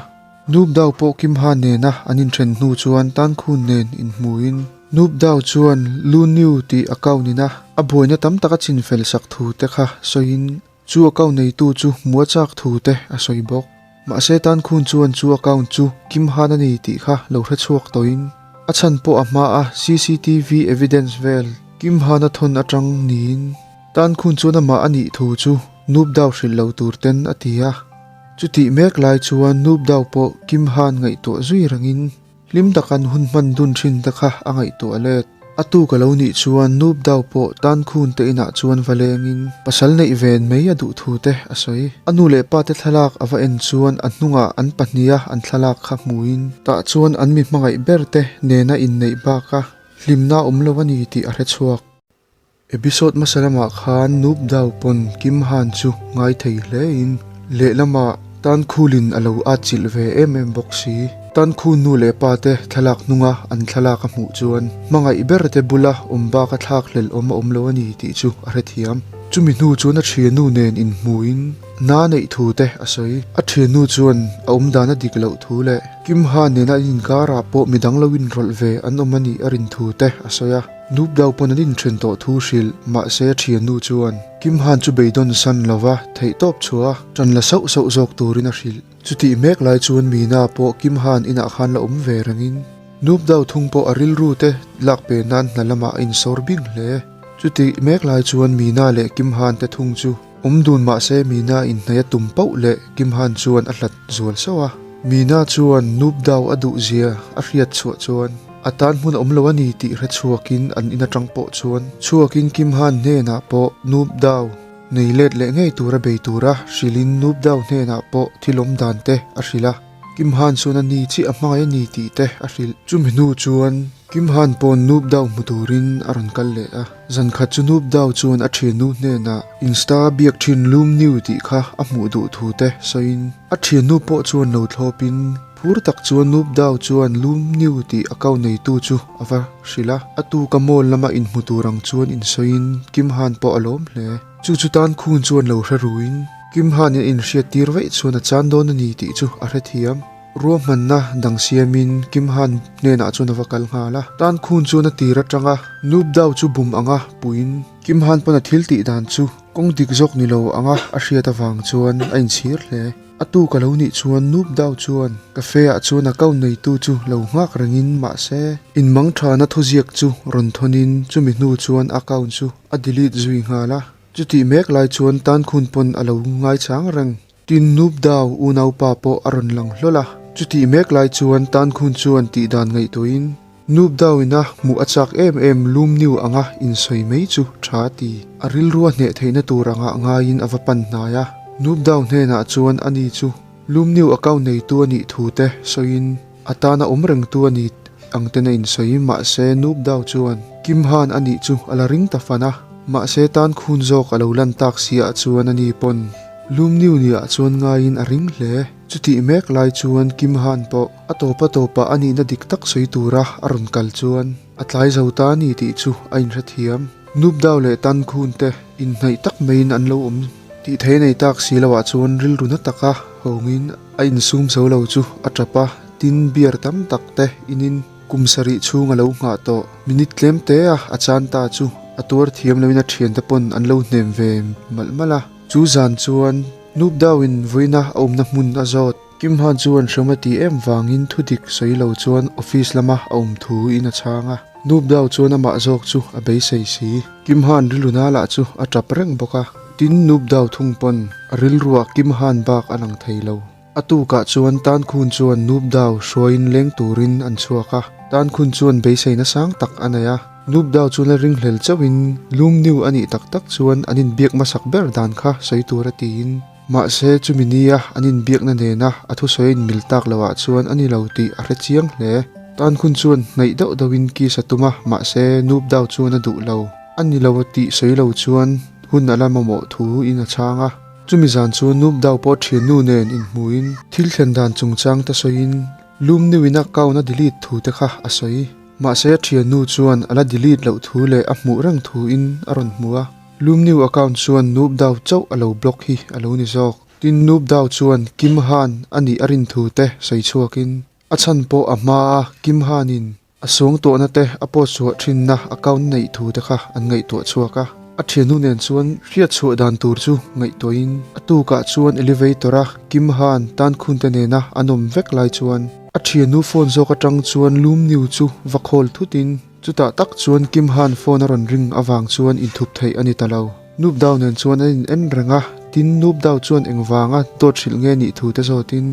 Nup Dau pawh Kim Han nena an inthen hnu chuan Tan Khun nen inhmuin Nup Dau chuan Lu Niu tih account ina a buaina tam tak a chinfel sak thu te kha sawiin Chu account neitu chu hmua chak thu te a sawi bawk. Mahse Tan Khun chuan chu account chu Kim Han a ni tih kha lo hre chhuak tawhin a chhan pawh a hma a cctv evidence vel Kim Han a thawn atang niin Tan Khun chuan amah a nih thu chu Noob Dao hrilh lo tur ten a ti a. Chutih mek lai chuan Noob Dao pawh Kim Han ngaihtuah zui rengin Hlim tak an hun hman dun thin te kha a ngaihtuah let. A tu ka lo nih chuan Noob Dao pawh tan khun te inah chuan va lengin pasal neih ven mai a duh thu te a sawi. A nu leh pa te thlalak a va en chuan a hnungah an pahniha an thlalak kha hmuin tah chuan an mi hmangaih ber te nena inneih baka hlimna awm lo a ni tih a hre chhuak. Episode hmasa lamah khan Noob Dao pawn Kim Han chu ngai thei hlein lehlamah Tan Khulin a lo atchilh ve em em bawk si. Tan Khun nu leh pa te thlalak hnunga an thlalak a hmuh chuan hmangaih ber te bula awm bak a thlak hlelh awm a awm lo a ni tih chu a hrethiam. Chumi hnu chuan a thiannu nen inhmuin na neih thu te a sawi. A thiannu chuan a awmdan a dik loh thu leh Kim Han nena an inkarah pawh midang lo inrawlh ve an awm a nih a rin thu te a sawi a. Nup dau pawn an inthen tawh thu hrilh, mahse a thiannu chuan Kim Han chu beidawn san lova theih tawp chhuah a, ṭan la sauh sauh zawk turin a hrilh. Chutih mek lai chuan Mina pawh Kim Han inah khan la awm ve rengin Nup dau thung pawh a rilru te lak pe nan hna lamah a insawr bing hle. Chutih mek lai chuan Mina leh Kim Han te thung chu awm dun mahse Mina inhnaih a tum pauh leh Kim Han chuan a hlat zual sauh a. Mina chuan Nup dau a duh zia a hriat chhuah chuan A tan hmun a awm lo a ni tih hre chhuakin an in atang pawh chuan chhuakin Kim Han hnenah pawh Noob Dao nei let leh ngei tura bei tura hrilhin Noob Dao hnenah pawh thil awm dan te a hrilh a, Kim Han chuan a ni chiah a hmangaih a ni tih te a hrilh. Chumi hnu chuan Kim Han pawn Noob Dao hmu turin a rawn kal leh a, zan khat chu Noob Dao chuan a thiannu hnenah Insta biak thin Loom New tih kha a hmuh duh thu te sawiin a thiannu pawh chuan lo thlawpin Phur tak chuan Noob Dao chuan Lum New tih account neitu chu a va hrilh a, a tuka mall lama inhmu tur ang chuan insawiin Kim Han pawh a lawm hle. Chu chu tan khun chuan lo hre ruin Kim Han in a inhriat tir vaih chuan a chan dawn a ni tih chu a hrethiam. Ruahmanna dang siamin Kim Han hnenah chuan a va kal nghal a, tan khun chuan a tir atanga Noob Dao chu bum anga puiin Kim Han pawn a thil tih dan chu kawng dik zawk ni lo anga a hriat avang chuan a inchhir hle. A tu ka lo nih chuan Noob Dao chuan cafe ah chuan account neitu chu lo nghak rengin mahse inmang thana thuziak chu rawn thawnin chumi hnu chuan account chu a delete zui nghal a. Chutih mek lai chuan tan khun pawn a lo ngaichang reng. Tin Noob Dao unaupa pawh a rawn lang hlawl a. Chutih mek lai chuan tan khun chuan tihdan ngaihtuahin Noob Dao ina hmuh a chak em em lum new anga insawi mai chu tha a ti. A rilrua hneh theihna tur angah ngaiin a va pan hnai a. Noob Dao hnenah chuan ani chu lum new account neitu a nih thu te sawiin a tana awm rengtu a ni ang ten a insawi mahse Noob Dao chuan Kim Han a nih chu a la ring ta fan a. Mahse tan khun zawk a lo lan tak si ah chuan ani pawn lum new ni ah chuan ngaiin a ring hle. Chutih mek lai chuan Kim Han pawh a tawp a tawpah a nihna dik tak sawi tura a rawn kal chuan a tlai zo ta a ni tih chu a inhrethiam. Noob Dao leh Tan Khun te inhnaih tak maiin an lo awm tih thei nei tak si loah chuan rilru na taka hawngin a insum zo lo chu a tap a, tin beer tam tak te inin kum sarih chhung a lo nghah tawh. Minute tlem te a a chan ta chu a tuar thiam loin a thiante pawn an lo hnem ve malh malh a. Chu zan chuan Noob Dao in vawiina a awmna hmun a zawt. Kim Han chuan hrem a tih em vangin thu dik sawi lo chuan office lama a awm thu in a chhang a. Noob Dao chuan amah zawk chu a beisei si. Kim Han rilruna lah chu a tap reng bawk a. Tin Noob Dao thung pawn a rilruah Kim Han bak a lang thei lo. A tukah chuan Tan Khun chuan Noob Dao hruaiin leng turin an chhuak a. Tan Khun chuan beiseina sang tak a nei a. Noob Dao chuan a ringhlel chauhin Lum Niu a nih tak tak chuan an inbiak hmasak ber dan kha sawi tur a tiin. Mahse chumi nia an inbiakna nena a thusawi a inmil tak loh ah chuan a ni lo tih a hre chiang hle. Tan Khun chuan hnaih deuh deuhin kiss a tum a, mahse Noob Dao chuan a duh lo. A ni lo a tih sawi lo chuan hun a la mamawh thu in a chhang a. Chumi zan chuan Noob Dao pawh thiannu nen inhmuhin thil thlen dan chungchang te sawiin Lum Niuin a account a delete thu te kha a sawi. Mahse a thiannu chuan a la delete loh thu leh a hmuh reng thu in a rawn hmu a. Lum Niu account chuan Noob Dao chauh a lo block hi a lo ni zawk. Tin Noob Dao chuan Kim Han a nih a rin thu te sawi chhuakin a chhan pawh a hma a Kim Hanin A suangtuahna te a post chhuah thinna account neih thu te kha an ngaihtuah chhuak a. A thiannu nen chuan hriat chhuah dan tur chu ngaihtuahin a tukah chuan elevator a Kim Han tan khun te nena an awm vek lai chuan a thiannu phone zawk atang chuan Lum Niu chu va call thutin chutah tak chuan Kim Han phone a rawn ring avang chuan inthup theih a ni ta lo. Noob Dao nen chuan an in en reng a, tin Noob Dao chuan engvanga dawt hrilh nge nih thu te zawtin,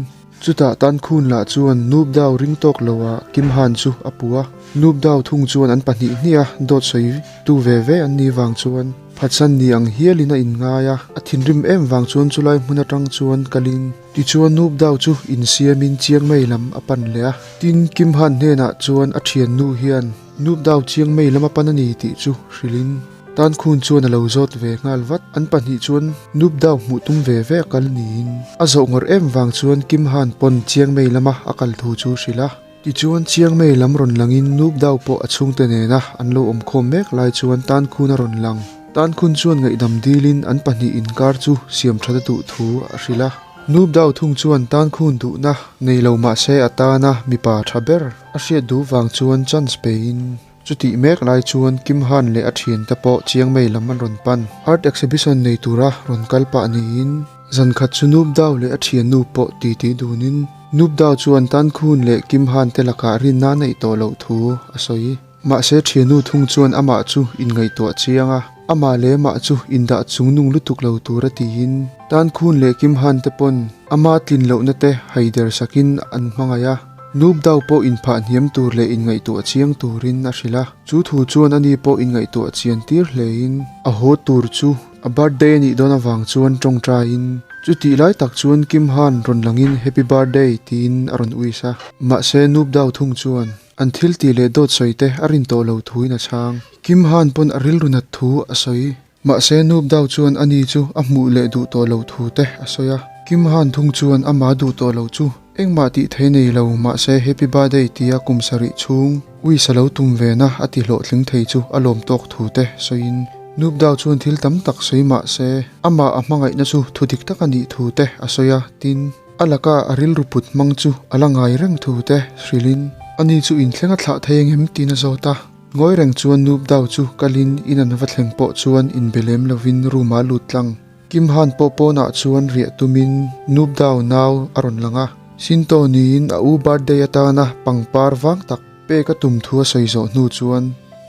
Chutah Tan Khun lah chuan Noob Dao ring tawk lo ah Kim Han chu a pu a. Noob Dao thung chuan an pahnih hnih a dawt sawi tu ve ve an nih vang chuan phatsan ni ang hialin a inngai a. A thinrim em vang chuan chulai hmun atang chuan kalin tichuan Noob Dao chu insiamin Chiang Mai lam a pan leh a. Tin, Kim Han hnenah chuan a thiannu hian Noob Dao Chiang Mai lam a pan a ni tih chu hrilhin Tan Khun chuan a lo zawt ve nghal vat. An pahnih chuan Noob Dao hmuh tum ve ve a kal niin a zawh ngawrh em vang chuan Kim Han pawn Chiang Mei lama a kal thu chu hrilh a. Tichuan Chiang Mei lam rawn langin Noob Dao pawh a chhungte nena an lo awm khawm mek lai chuan Tan Khun a rawn lang. Tan Khun chuan ngaihdam dilin an pahnih inkar chu siam that a duh thu a hrilh a. Noob Dao thung chuan Tan Khun duhna nei lo mahse a tana mipa tha ber a hriat duh vang chuan chance pein Chutih mek lai chuan Kim Han leh a thiante pawh Chiang Mai lam an rawn pan. Art exhibition nei tura rawn kal pah niin zan khat chu Noob Dao leh a thiannu pawh titi dunin Noob Dao chuan Tan Khun leh Kim Han te lakah rinna a neih tawh loh thu a sawi. Mahse thiannu thung chuan amah chu inngaihtuah chiang a, amah leh mah chu indah chungnung lutuk lo tura tiin Tan Khun leh Kim Han te pawn ama tlin lohna te haider sakin an hmangaih a. Noob Dao pawh inphah hniam tur leh inngaihtuah chiang turin a hrilh a, chu thu chuan ani pawh inngaihtuah chian tir hlein a haw tur chu a birthday a nih dawn avang chuan tawngtaiin chutih lai tak chuan Kim Han rawn langin Happy birthday tiin a rawn uis a. Mahse Noob Dao thung chuan an thil tih leh dawt sawi te a rin tawh lo thuin a chhang. Kim Han pawn a rilru nat thu a sawi. Mahse Noob Dao chuan ani chu a hmuh leh duh tawh loh thu te a sawi a. Kim Han thung chuan amah duh tawh loh chu engmah tih thei nei lo mahse Happy Birthday tia kum sarih chhung uisa lo tum ve na a ti hlawhtling thei chu a lawm tawk thu te sawiin Noob Dao chuan thil tam tak sawi mahse amah a hmangaihna chu thu dik tak a nih thu te a sawi a, tin a laka a rilru put hmang chu a la ngai reng thu te hrilhin ani chu inthleng a thlah thei engem tiin a zawt a. Ngawi reng chuan Noob Dao chu kalin in an va thleng pawh chuan inbe lem lovin room ah lut tlang. Kim Han pawh pawnah chuan riah tumin Noob Dao nau a rawn lang a. Sinto niin a u birthday atana pangpar vang tak pek a tum thu a sawi zawh hnu chuan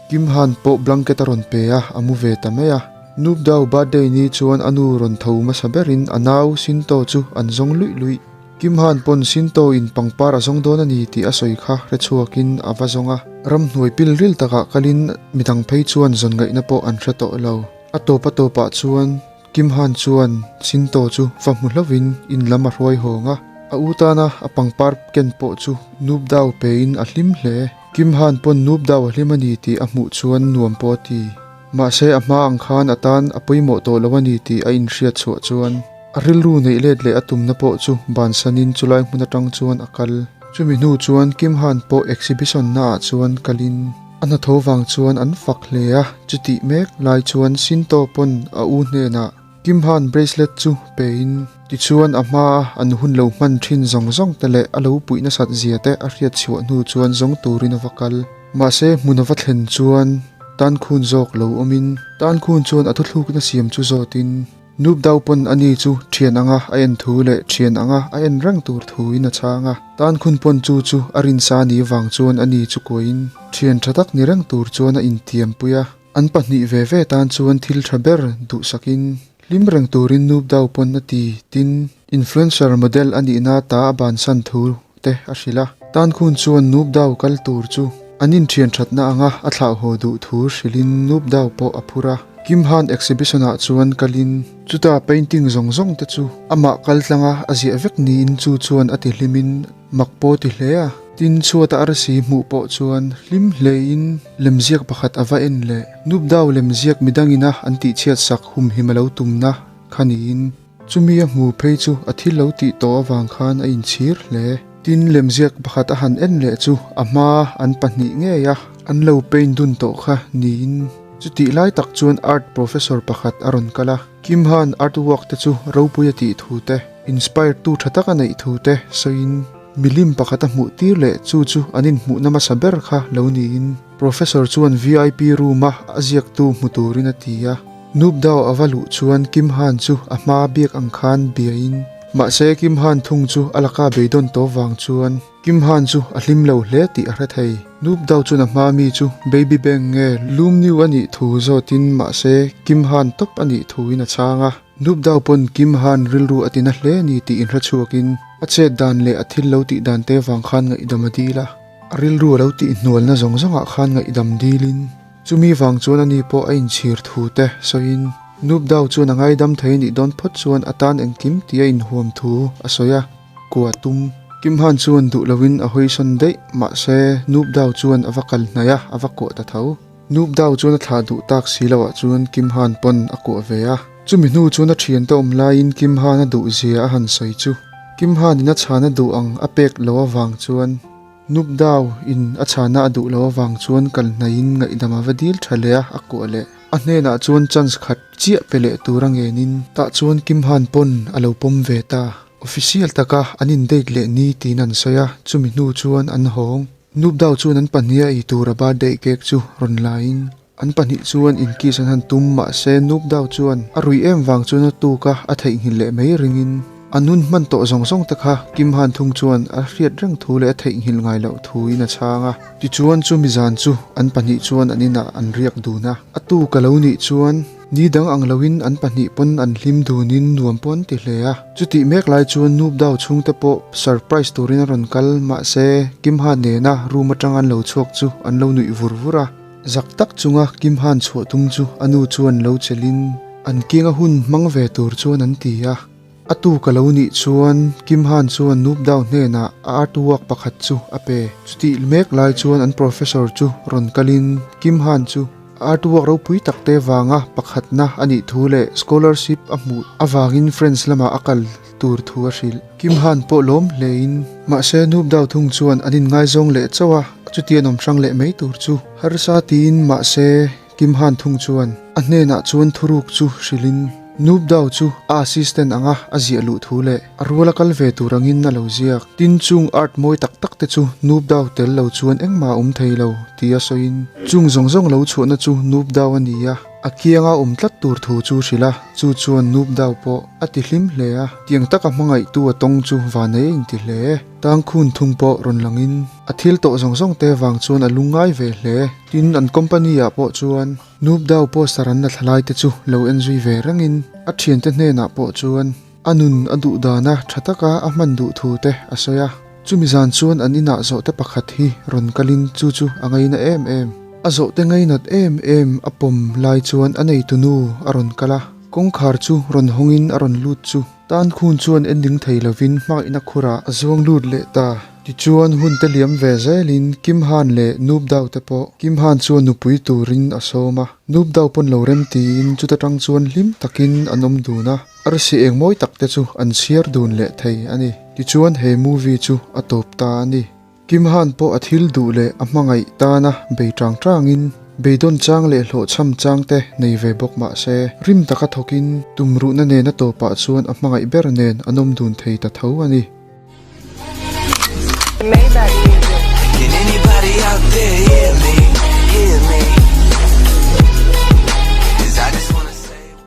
Kim Han pawh blanket a rawn pe a, a mu ve ta mai a. Noob Dao birthday ni chuan a nu rawn tho hmasa berin a nau Sinto chu an zawng luih luih. Kim Han pawn Sinto in pangpar a zawng dawn a ni tih a sawi kha hre chhuakin a va zawng a. Ramhnuai pil ril takah kalin midang phei chuan zawn ngaihna pawh an hre tawh lo. A tawp a tawpah chuan Kim Han chuan Sinto chu va hmu hlauhin in lam a hruai hawng a. A u tana a pangpar ken pawh chu Noob Dao pein a hlim hle. Kim Han pawn Noob Dao a hlim a ni tih a hmuh chuan nuam pawh a ti. Mahse a hma ang khan a tan a pawimawh tawh lo a ni tih a inhriat chhuah chuan A rilru neih let leh a tumna pawh chu bansanin chulai hmun atang chuan a kal. Chumi hnu chuan Kim Han pawh exhibition naah chuan kalin a hnathawh vang chuan an fak hle a, chutih mek lai chuan Shinto pawn a u hnenah Kim Han bracelet chu pein tichuan a hmaa an hun lo hman thin zawng zawng te leh a lo puih nasat zia te a hriat chhuah hnu chuan zawng turin a va kal. Mahse hmun a va thlen chuan tan khun zawk lo awmin tan khun chuan a thuthlukna siam chu zawtin Noob Dao pawn ani chu thian anga a en thu leh thian anga a en reng tur thuin a chhang a. Tan khun pawn chu chu a rinsa ni vang chuan ani chu kuahin thian tha tak ni reng tur chuan a intiam pui a. An pahnih ve ve tan chuan thil tha ber duhsakin hlim reng turin Noob Dao pawn a ti tin. Influencer model a nihna ta a bansan thu te a hrilh a. Tan Khun chuan Noob Dao kal tur chu an inthian thatna anga a thlah haw duh thu hrilhin Noob Dao pawh a phur a. Kim Han exhibition ah chuan kalin chuta painting zawng zawng te chu amah kal tlanga a ziah vek niin chu chuan a ti hlimin mak pawh ti hle a. Tin chhuata arsi hmuh pawh chuan hlim hlein lemziak pakhat a va en leh. Noob Dao lemziak midangina an tihchhiat sak humhim a lo tumna kha niin. Chumi a hmu phei chu a thil lo tih tawh avang khan a inchhir hle. Tin, lemziak pakhat a han en leh chu a hma an pahnih ngei a, an lo paint dun tawh kha niin. Chutih lai tak chuan art professor pakhat a rawn kal a, Kim Han art work te chu ropui a tih thu te, inspire tu tha tak a neih thu te sawiin milim pakhat a hmuh tir leh chu chu an inhmuhna hmasa ber kha lo niin professor chuan vip room a a ziaktu hmu turin a ti a. Noob Dao a va luh chuan Kim Han chu a hma biak ang khan biain mahse Kim Han thung chu a laka beidawn tawp vang chuan Kim Han chu a hlim lo hle tih a hre thei. Noob Dao chuan a hma mi chu Baby Bang nge Loom New a nih thu zawtin mahse Kim Han tawp a nih thuin a chhang a. Noob Dao pawn Kim Han rilru a tina hle a ni tih inhre chhuakin a chet dan leh a thil lo tih dan te vang khan ngaihdam a dil a. A rilru a lo tih hnualna zawng zawngah khan ngaihdam dilin Chumi vang chuan ani pawh a inchhir thu te sawiin Noob Dao chuan a ngaidam thei nih dawn phawt chuan a tan engkim tih a inhuam thu a sawi a, kua tum. Kim Han chuan duh loin a hawisawn daih mahse Noob Dao chuan a va kal hnaih a, a va kuah ta tho. Noob Dao chuan a thlah duh tak si loah chuan Kim Han pawn a kuah ve a. Chumi hnu chuan a thiante awm laiin Kim Han a duh zia a han sawi chu Kim Han in a chhan a duh ang a pek lo avang chuan Nup Dao in a chhana a duh loh avang chuan kal hnaihin ngaihdam a va dil tha leh a, a kuah leh. A hnenah chuan chance khat chiah pe leh tur a ngenin tah chuan Kim Han pawn a lo pawm ve ta. Official taka an in date leh ni tiin an sawi a, chumi hnu chuan an hawng. Nup Dao chuan an pahniha ei tur a birthday cake chu rawn laiin an pahnih chuan in kiss an han tum mahse Nup Dao chuan a ruih em vang chuan a tuk a, a theihnghilh leh mai ringin. A nun hman tawh zawng zawng te kha Kim Han thung chuan a hriat reng thu leh a theihnghilh ngai loh thuin a chhang a. Tichuan chumi zan chu an pahnih chuan an inah an riak dun a. A tu ka lo nih chuan ni dang ang loin an pahnih pawn an hlim dunin nuam pawh an ti hle a. Chutih mek lai chuan Noob Dao chhungte pawh surprise turin a rawn kal mahse Kim Han nena room atang an lo chhuak chu an lo nuih vur vur a. Zak tak chunga Kim Han chhuah tum chu a nu chuan lo chelhin an kianga hun hmang ve tur chuan an ti a. A tu ka lo nih chuan Kim Han chuan Noob Dao hnenah a artwork pakhat chu a pe. Chutih mek lai chuan an professor chu rawn kalin Kim Han chu a artwork ropui tak te vanga pakhatna a nih thu leh scholarship a hmuh avangin France lamah a kal tur thu a hrilh. Kim Han pawh lawm hlein mahse Noob Dao thung chuan an inngaizawng leh chauh a, chuti an awm hrang leh mai tur chu harsa tiin mahse Kim Han thung chuan a hnenah chuan thuruk chu hrilhin Noob Dao chu a assistant anga a ziah luh thu leh a ruala kal ve tur angin a lo ziak. Tin chung art mawi tak tak te chu Noob Dao tel lo chuan engmah a awm thei lo tia sawiin chung zawng zawng lo chhuahna chu Noob Dao a ni a, a kianga awm tlat tur thu chu hrilh a, chu chuan Noob Dao pawh a ti hlim hle a, tiang taka hmangaihtu a tawng chu vanei a inti hle. Tangkhun thung pawh rawn langin a thil tawh zawng zawng te vang chuan a lungngai ve hle. Tin, an company ah pawh chuan Noob Dao poster an la thla lai te chu lo en zui ve rengin a thiante hnenah pawh chuan a nun a duh dana tha taka a hman duh thu te a sawi a. Chumi zan chuan an inah zawhte pakhat hi rawn kalin chu chu a ngaina em em. A zawhte ngainat em em a pawm lai chuan a neitunu a rawn kal a, kawngkhar chu rawn hawngin a rawn lut chu. Tan khun chuan en ding thei lovin hmangaihna khurah a zuang lut leh ta. Tichuan hun te liam ve zelin Kim Han leh Noob Dao te pawh Kim Han chuan nupui turin a sawm a. Noob Dao pawn lo rem tiin chuta tang chuan hlim takin an awm dun a, arsi eng mawi tak te chu an chhiar dun leh thei a ni. Tichuan he movie chu a tawp ta a ni. Kim Han pawh a thil duh leh a hmangaih tana bei tang tangin, beidawn chang leh hlawhchham chang te nei ve bawk mah se, rim taka thawkin tumruhna nena tawpah chuan a hmangaih ber nen an awm dun thei ta tho a ni. Can anybody out there hear me? Hear me?